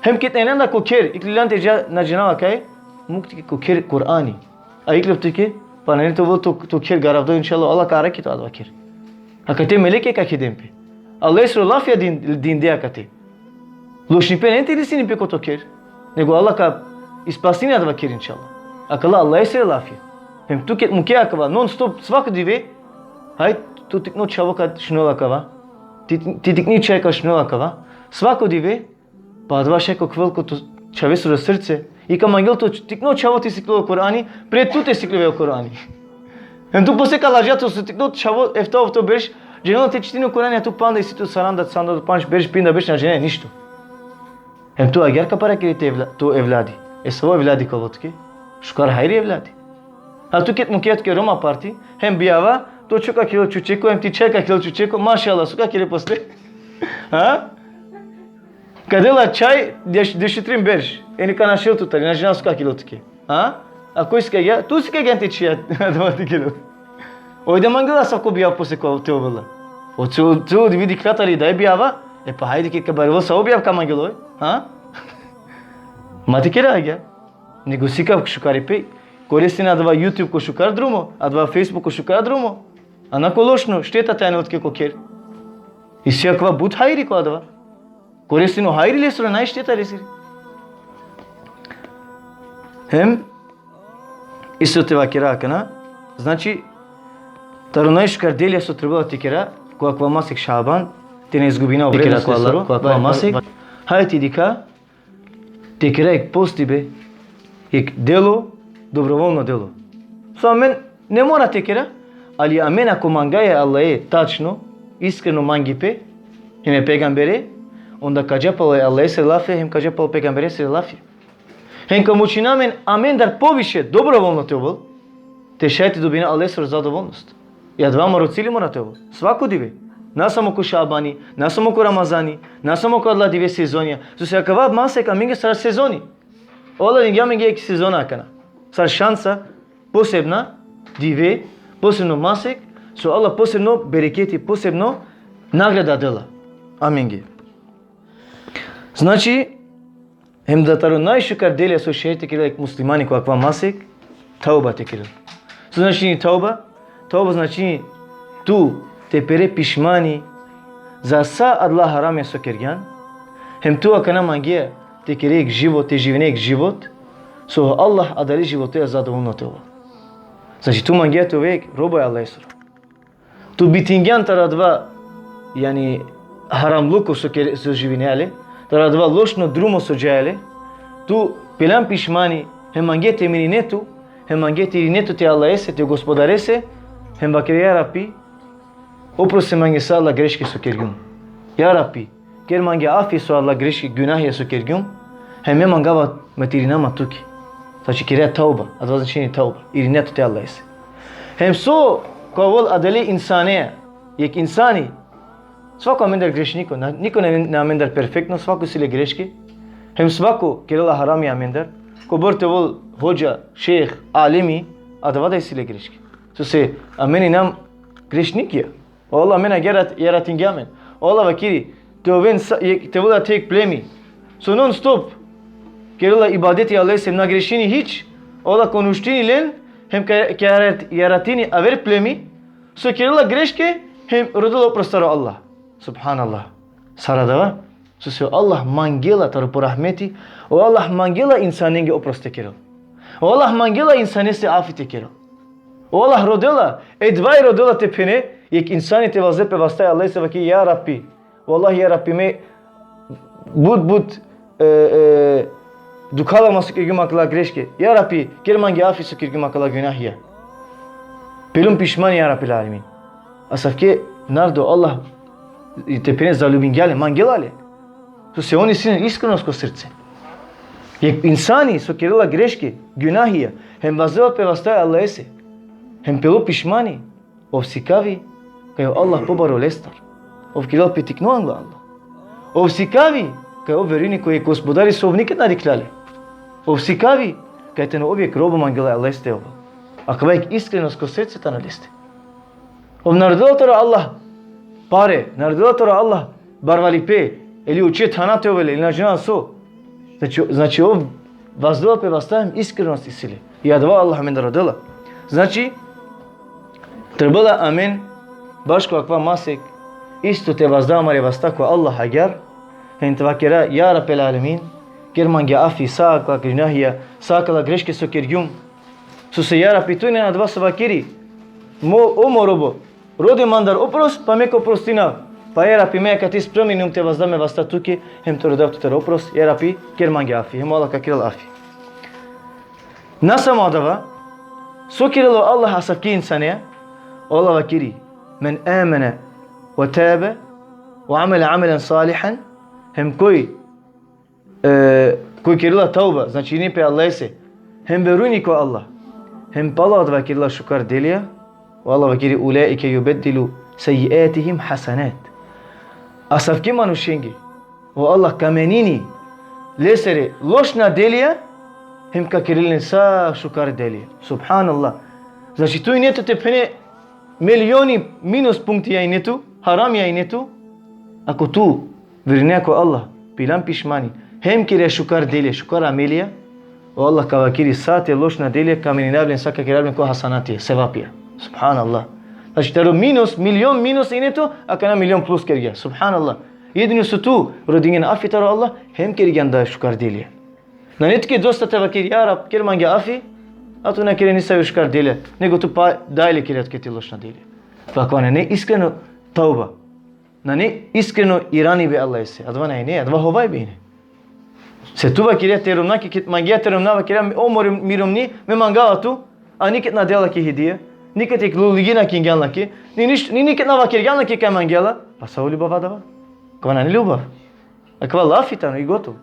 Hem ked injan da ko kher, iklilan te dža na džanava kaj, muk tuke ko kher Kur'ani. A iklop tuke, pa nane te ovel to, to kher garavdo, inšallah, Allah ka arakhi to adava kher. Akate meleke ka kheden pe. Allahesoro lafija din-, dinde akate. Lošnipe nane te desini pe ko to kher. Nego Allah ka ispasini adava kher, inšallah. Akala Allahesere lafija. Hem tu ked muke akava, non stop, svako dive, haj, tu tikno čhavo ka šunel akava. Ti, ti tikni čhaj ka šunel akava. Svako dive, pa adava šaj ka ovel ko to čhavesoro srce, i ka mangel to tikno čhavo te sikljol o Kur'ani, pred tu te sikljove o Kur'ani. Hem tu posle ka ladža to so tikno čhavo, efta, ofto berš, džanela te čitini o Kur'ani, a tu panda isi tu saranda, saranda pandž berš, pinda berš, na džane ništo. Hem tu agjaar ka parakere te evla-, to evladi. E savo evladi ka ovel tuke? Šukar hajri evladi. A tu ked muke tuke Roma party, hem bijava, to čhok ka kerel čučeko, hem ti čhaj ka kerel čučeko, mašallah, so ka kere posle? Ha? Ka dela čhaj, deš-, dešutrin berš. Eni ka našel tu tari, na džanav so ka kerel tuke. Ha? A koj sikavgja? Tu sikavgjan te čhija, adava te kerel. Oj da mangela asavko bijav posle ko te ovela. O celo, celo dive dikhla tari daja bijava, e pa hajde ked ka barvel, savo bijav ka mangel oj. Ha? Ma te kera agjaar. Nego sikav šukaripe, koristin adava YouTube ko šukar drumo, adava Facebook ko šukar drumo, a na ko lošno, šteta te anel tuke ko kher. Isi akava but hajri ko adava. Koristin o hajri lesoro, naj šteta lesiri. Hem, isto te vakera akana, znači, taro najšukar delija so trebela te kera, ko akava masek Šaban, te na izgubina o vrednost lesoro, ko akava masek, hajde te dikha, te kera jek postibe, jek delo, dobrovoljno delo. So amen ne mora te kera, ali amen ako mangaja e Allahe tačno, iskreno mangipe, hem e pejgambere, onda ka dža palo e Allahesere lafija, hem ka dža palo e pejgamberesere lafija. Hem ka mučina amen, amendar poviše dobrovoljno te ovel, te šaj te dobina Allahesoro zadovoljnost. I adava amaro cili mora te ovel. Svako dive. Na samo ko Šabani, na samo ko Ramazani, na samo ko adala dive sezonija. Sose akava masek amenge sar sezoni. O Allah dingja amenge jek sezona akana. Sar šansa, posebna dive, posebno masek, so Allah posebno bereketi, posebno nagrada dela amenge. Znači, hem da taro najšukar delija so šaj te kerel jek muslimani ko akava masek, tauba te kerel. So značini tauba? Tauba značini tu te pere pišmani za sa adala haramija so kergjan, hem tu akana mangea te kere jek život, te živine jek život, so Allah adale životoja zadovoljno te ovel. Znači, tu mangea te ove jek robo e Allahesoro. Tu bitingjan taro adava, jani, haramluko so kere, so živinea le, taro adava lošno drumo so džaja le, tu pelan pišmani, Hem mange te mirine tu, hem mange te irine tu te Allahese, te Gospodarese, hem vakere: Ja Rabbi, oprost mange sa adala greške so kergjum. Ja Rabbi, ker mange afi so adala greške, gunahija so kergjum, hem me mangava me te irina ma tuke. Znači, kere tauba, adava značini tauba, irine tu te Allahese. Hem so ka ovel adale insane, jekh insani, svako amendar grešniko, na, niko nane, nane amendar perfektno, svako isi le greške. Hem svako kerela harami amendar. Kobor te ovel hodža, šejh, alimi, adava da isi le greške. Sose amen inam grešnikija. O Allah amen agjaar jaratingja amen. O Allah vakiri, te oven sa, jekh, te ovel jekh plemi so non stop kerela ibadeti Allahese, na grešini hič. O Allah ka uništini len, hem ka, ka jarat-, jaratini aver plemi so kerela greške, hem rodela oprost taro Allah. Subhanallah. Sar adava? Sose o Allah mangela taro po rahmeti, o Allah mangela insanenge oprost te kerel. O Allah mangela insanese afi te kerel. O Allah rodela, edvaj rodela te phene, jekh insani te vazdel pe vasta e Allahese, vakeri: Ja Rabbi, vallahi, ja Rabbi, me but, but, e, e, dukhala ma so kergjum akala greške. Ja Rabbi, ker mange afi so kergjum akala gunahija. Peljum pišmani, ja Rabbil alemin. Asavke narodo, Allah, i te phene, zaljubingja le, mangela le. Sose on isi len iskrenost ko srce. Jekh insani so kerela greške, gunahija, hem vazdela pe vasta e Allahese, hem pelo pišmani, ov sikavi kaj o Allah pobaro lestar. Ov kerela pe tikno anglo Allah. Ov sikavi kaj ov verujini ko jekh Gospodari so ov niked na dikhlja le. Ov sikavi kaj tano ov jekh robo mangela e Allahese te ovel. Akava jekh iskrenost ko srce tano leste. Ov na rodela taro Allah pare, na rodela taro Allah barvalipe, ili uče thana te ovel, ili na džanav so. Znači, znači ov vazdela pe vasta hem iskrenost isi le. I adava Allah amendar rodela. Znači, trebela amen bašo akava masek isto te vazda amare vasta ko Allah agjaar, hem te vakera: Ja Rabbil alemin, ker mange afi sa akala gunahija, sa akala greške so kergjum. Sose, ja Rabbi, tu ine adava so vakeri: Mo, o mo robo, rode mandar oprost, pa me ka oprostinav. Pa, ja Rabbi, me akate spremni inum te vazda me vasta tuke, hem te rodav tutar oprost, ja Rabbi, ker mange afi. Hem o Allah ka kerel afi. Na samo adava, so kerela o Allah asavke insanea, o Allah vakeri: Men amene ve tabe ve amile amilen salihen, hem koj, e, koj kerela tauba, znači irini pe Allahese, hem verujini ko Allah, hem palo adava kerela šukar delija, o Allah vakeri: Ulaike jubeddilu sejjiatihim hasenat. Asavke manušenge o Allah ka menini lesere lošna delija, hem ka kerel len sa šukar delija. Subhanallah. Znači, tu ine tu te phene milioni minus punktija ine tu, haramija ine tu. Ako tu verujnea ko Allah, piljan pišmani, hem kere šukar delija, šukar amelija, o Allah ka vakeri sa te lošna delija ka meninav len, sa ka kerav len ko hasenatija, sevapija. Subhanallah. Znači, taro minus, milion minus ine tu, akana milion plus kergja. Subhanallah. Jedino so tu rodingjan afi taro Allah, hem kergjan da šukar delija. Nane tuke dosta te vakere: Ja Rab, ker mange afi, a tu na kere nisavi šukar delija, nego tu pa dalje kere tuke te lošna delija. Pa akava nane iskreno tauba. Nane iskreno iranibe Allahese. Adava nane, adava hovajbe ine. Se tu vakere te romnja, ked mangea te romnja, vakere: O mo rom-, mi romni, me mangava tu, a niked na dela lake hedija, niked jekh luligi na kingjan lake, ni niš-, ni niked na vakergjan lake kaj mangela, pa savo ljubav adava? Akava nane ljubav. Akava lafi tano i gotovo.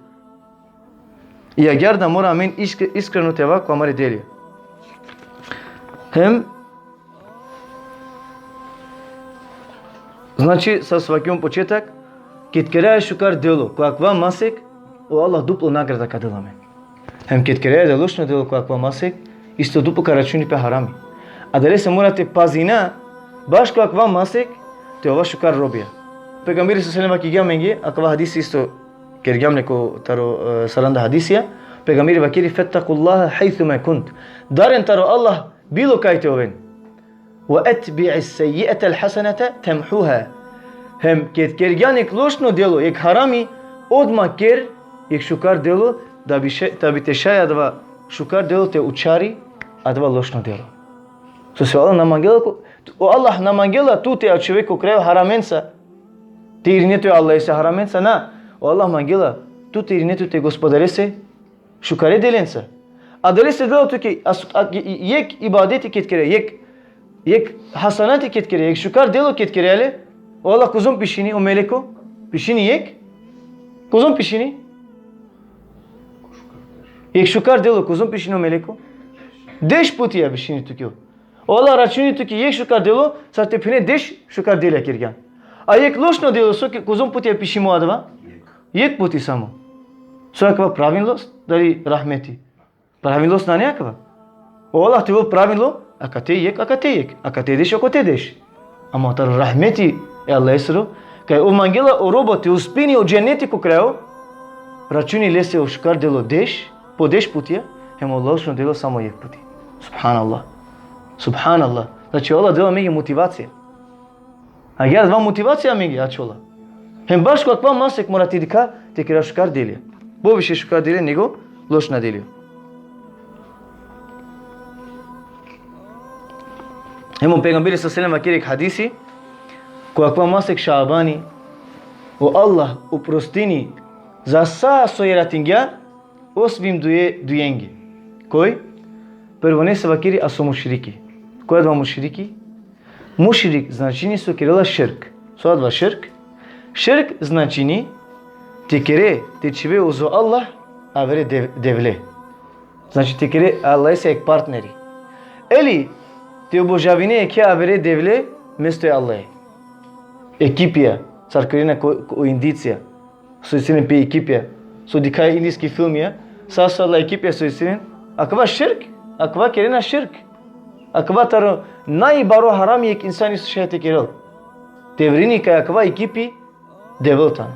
I agjaar da mora amen iskre-, iskreno te ova ko amare delija. Hem, znači, sar so vakergjum početak, ked keraja šukar delo ko akava masek, o Allah duplo nagrada ka del amen. Hem ked keraja da lošno delo ko akava masek, isto duplo ka računi pe harami. Adalese mora te pazina bašo akava masek te ova šukar robija. Pejgamberi sallallahu alejhi ve sellem vakergja amenge, akava hadisi isto kergjam le ko taro, e, saranda hadisija. Pejgamberi vakeri: Fettakullaha hajsuma kuntum. Daren taro Allah bilo kaj te oven. Ve etbi'is sejjiatel hasenete temhuha. Hem ked kergjan jekh lošno delo, jekh harami, odma ker jekh šukar delo, da bi še-, da bi te šaj adava šukar delo te učari adava lošno delo. Sose o Allah na mangela ko-, o Allah na mangela tu te ačhove ko krajo haramenca, te irine tu e Allahese haramenca, na. O Allah mangela tu te irine tu te Gospodarese šukare delenca. Adalese dela tuke, as-, a-, i-, i-, jekh ibadeti ked kere, jekh, jekh hasanati ked kere, jekh šukar delo ked kere, ale, o Allah kozom pišini, o meleko, pišini jekh, kozom pišini? Jekh šukar delo, kozom pišini o meleko? Deš putija pišini tuke. O Allah računi tuke jekh šukar delo, sar te phene deš šukar delja kergjan. A jekh lošno delo, so ke, kozom putija pišimo adava? Jekh puti samo. So akava pravilnost, dali rahmeti? Pravilnost nane akava. O Allah te ovel pravilno, akate jekh, akate jekh, akate deš, akote deš. Ama taro rahmeti e Allahesoro, kaj ov mangela o robo te uspini o dženeti ko krajo, računi lese o šukar delo deš, po deš putija, hem o lošno delo samo jekh puti. Subhanallah. Subhanallah. Znači, o Allah dela amenge motivacija. Agjaar adava motivacija amenge ačhola. Hem baš ko akava masek mora te dikha te kera šukar delja. Poviše šukar delja nego lošna delja. Hem o pejgamberi sallallahu alejhi ve sellem vakeri jekh hadisi, ko akava masek Šabani, o Allah oprostini za sa so jaratingja, osvim duje, dujenge. Koj? Prvo nese vakeri aso mušriki. Koj adava mušriki? Mušrik značini so kerela širk. So adava širk? Širk značini te kere, te čhive uzo Allah avere dev-, devle. Znači te kere Allahese jekh partneri. Eli te obožavine jekhe avere devle mesto e Allahe. Ekipija, sar kerena ko, ko Indicija. So isi len pe ekipija. So dikhaja indijski filmija. Sa, sa adala ekipija so isi len. Akava širk, akava kerena širk. Akava taro najbaro harami jekh insani so šaj te kerel. Te verini kaj akava ekipi devel tano.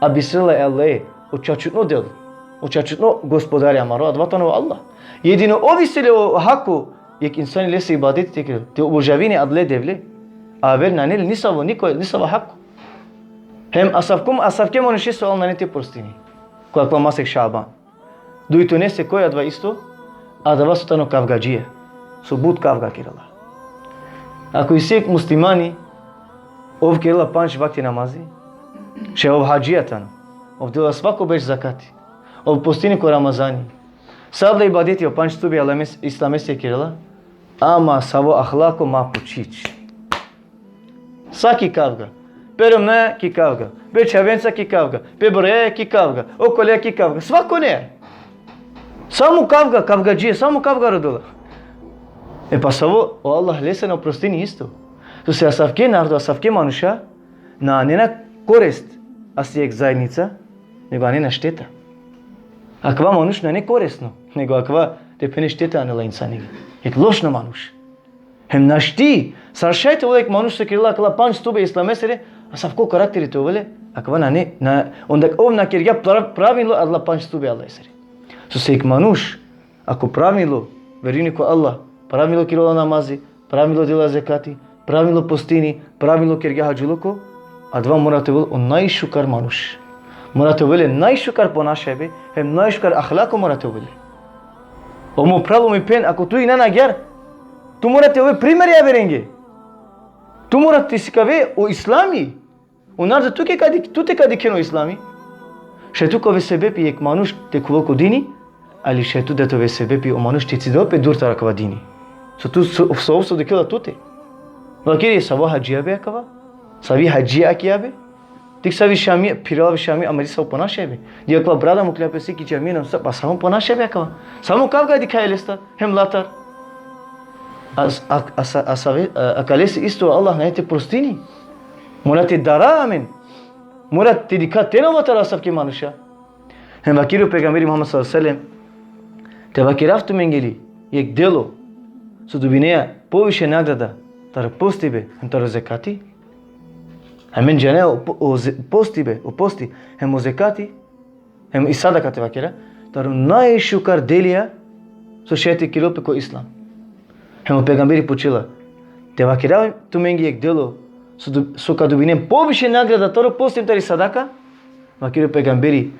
A bistrela e Allahe, o čačutno del, o čačutno gospodari amaro, adava tano o Allah. Jedino ov isi le o hako, jekh insani lese ibadeti te kerel, te obožavini adale devle. Aver nane le nisavo, niko, nisavo hako. Hem asavko, asavke manušeso Allah nane te prostini. Ko akava masek Šaban. Dujto nese koj adava isto? Adava so tano kavgadžija. So but kavga kerela. Ako isi jekh muslimani, ov kerela pandž vakti namazi, šaj ov hadžija tano. Ov dela svako berš zekati. Ov postini ko Ramazani. Sa adala ibadeti, o pandž stubi e Islamese kerela. Ama savo ahlako, ma pučić. Sa ki kavga. Pe romnjaja ki kavga. Pe čhavenca ki kavga. Pe brojaja ki kavga. Okoleja ki kavga. Svakone. Samo kavga, kavgadžije, samo kavga rodela. E pa savo, o Allah lese na oprostini isto. Sose asavke narodo, asavke manuša, na anena korist asi jekh zajednica, nego anena šteta. Akava manuš nane korisno, nego akava te phene šteta anela insanenge. Jekh lošno manuš. Hem našti, sar šaj te ovel jekh manuš so kerela akala pandž stube e Islamesere, asavko karakteri te ovel le, akava nane, na, onda ov na kergja pra-, pravilno adala pandž stube e Allahesere. Sose jekh manuš, ako pravilno verujini ko Allah, pravilno kerela namazi, pravilno dela zekati, pravilno postini, pravilno kergja hadžiluko, adava mora te ovel o najšukar manuš. Mora te ovel le najšukar ponašajbe, hem najšukar ahlako mora te ovel le. O mo phral, o mi phen, ako tu inan agjaar, tu mora te ove primeri averenge. Tu mora te sikave o Islami. O narodo tuke ka dik-, tute ka dikhen o Islami. Šaj tu ka ove sebepi jekh manuš te khuvel ko dini, ali šaj tu da te ove sebepi o manuš te cidel pe dur taro akava dini. So tu, so, so, so dikhela tute. Vakeri, savo hadžija be akava? Savi hadžija akija be? Dikh savi šami, phirela ve šami, ama dikh savo ponašajbe. Dikh akava brada muklja pese ki džamija, na sa, pa samo ponašajbe akava. Samo kavga dikhaja lestar, hem latar. As-, a, a, sa-, a save, a, akalese isto Allah nane te prostini. Mora te dara amen. Mora te dikha te na ova taro asavke manuša. Hem vakeri o pejgamberi Muhammed sallallahu alejhi ve sellem, te vakerav tumenge li jekh delo, so dobineja poviše nagrada taro postibe, hem taro zekati. Amen džanaja o po-, o ze-, postibe, o posti, hem o zekati, hem i sadaka te vakera, taro najšukar delija, so šaj te kerel pe ko Islam. Hem o pejgamberi pučela, te vakerav tumenge jekh delo, so do-, so ka dobinen poviše nagrada taro posti hem tari sadaka, vakeri o pejgamberi,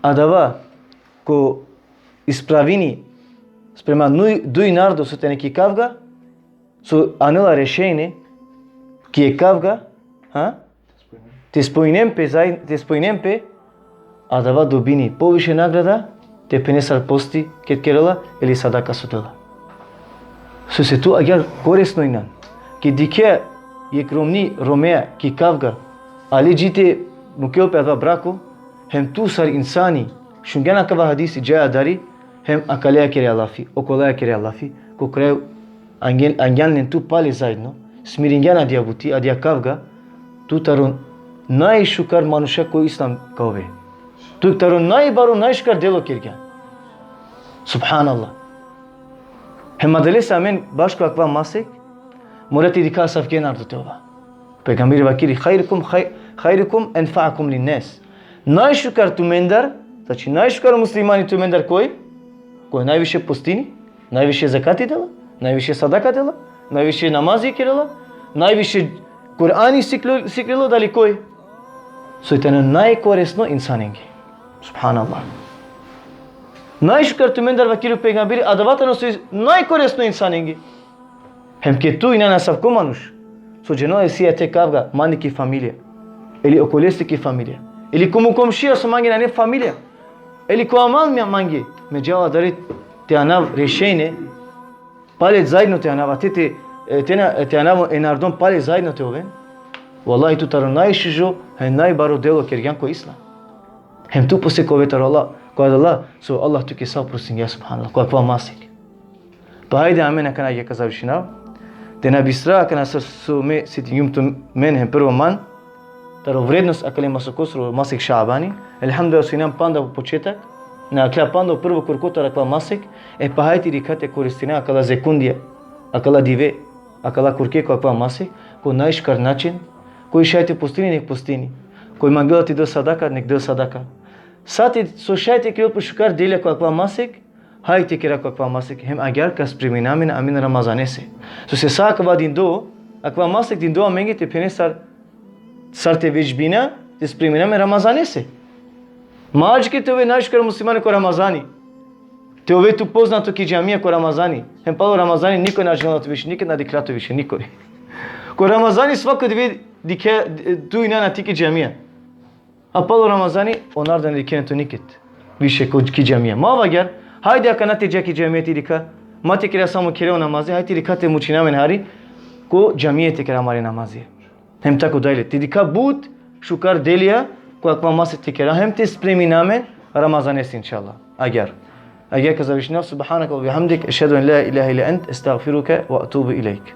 adava ko ispravini sprema nuj-, duj narodo so tane ki kavga, so anela rešenje ki e kavga, ha? Te spojinen pe, zaj-, te spojinen pe, adava dobini poviše nagrada, Te phenesar posti ked kerela, ili sadaka so dela. Sose tu agjar korisno inan. Ki dikhe jekh romni romea ki kavga, ali dži te mukel pe adava brako, hem tu sar insani šungjan akava hadisi džaja adari, hem akaleja kerea lafi, okoleja kerea lafi, ko kraju angjan, angjan len tu pale zaedno, smiringjan adija buti, adija kavga, tu taro najšukar manuša ko islam ka ove. Tu taro najbaro, najšukar delo kergjan. Subhanallah. Hem adalese amen bašo akava masek, mora te dikha asavke narodo te ova. Pejgamberi vakeri, "Hajrukum, haj-, hajrukum enfa'ukum linnas." Najšukar tumendar, znači najšukar muslimani tumendar koj? Koj najviše postini, najviše zekati dela, najviše sadaka dela, najviše namazi kerela, najviše Kur'ani siklo-, siklilo, dali koj? Soj tano najkorisno insanenge. Subhanallah. Najšukar tumendar, vakeri o pejgamberi, adava tano soj najkorisno insanenge. Hem ke tu inan asavko manuš so džanela isi ate kavga, mange ki familija, ili okoleste ki familija, ili ko muk komšija so mange nane familija, ili ko amal mange, me džala adari te anav rešenje, pale zaedno te anav, ate te, e, te na-, te anav e narodon pale zaedno te oven. Vallahi, tu taro najšužo, hem najbaro delo kergjan ko islam. Hem tu posle ka ove taro Allah, ko Allah, so Allah tuke sa oprostingja, subhanallah, ko akava masek. Pa hajde amen akana agjaar ka završinav. Te na bistra akana sar so me setingjum tumen hem prvo man, taro vrednost akale masokoro, masek Šabani. Elhamdulillah, so inam panda po početak, na akhlja panda prvo kurko taro akava masek, e pa hajde te dikha te koristina akala sekundija, akala dive, akala kurke ko akava masek, ko najšukar način, koj šaj te postini, nek postini. Koj mangela te del sadaka, nek del sadaka. Sa te, so šaj te kerel po šukar delja ko akava masek, hajde te kera ko akava masek, hem agjaar ka spremina amen, amen Ramazanese. Sose sa akava dindo, akava masek dindo amenge te phene sar, sar te vežbina, te spremina amen Ramazanese. Ma adžike te ove najšukar muslimani ko Ramazani. Te ove tu poznato ki džamija ko Ramazani. Hem palo Ramazani nikoj na džanela tu više, niked na dikhla tu više, nikoj. Ko Ramazani svako dive dikhe, tu inan ati ki džamija. A palo Ramazani, o narodo na dikhena tu niked više ko, ki džamija. Ma agjaar, hajde akana te dža ki džamija te dikha. Ma te kera samo khere o namazi, hajde te dikha te mučina amen hari ko džamija te kera amare namazi. Hem tako dalje. Te dikha but šukar delja ko akava masek te kera, hem te spremina amen Ramazanese, inšallah. Agjaar. Agjaar ka završinav, subhaneke ve bihamdik, ešhedu en la ilahe illa ent, estagfiruke ve etubu ilejk.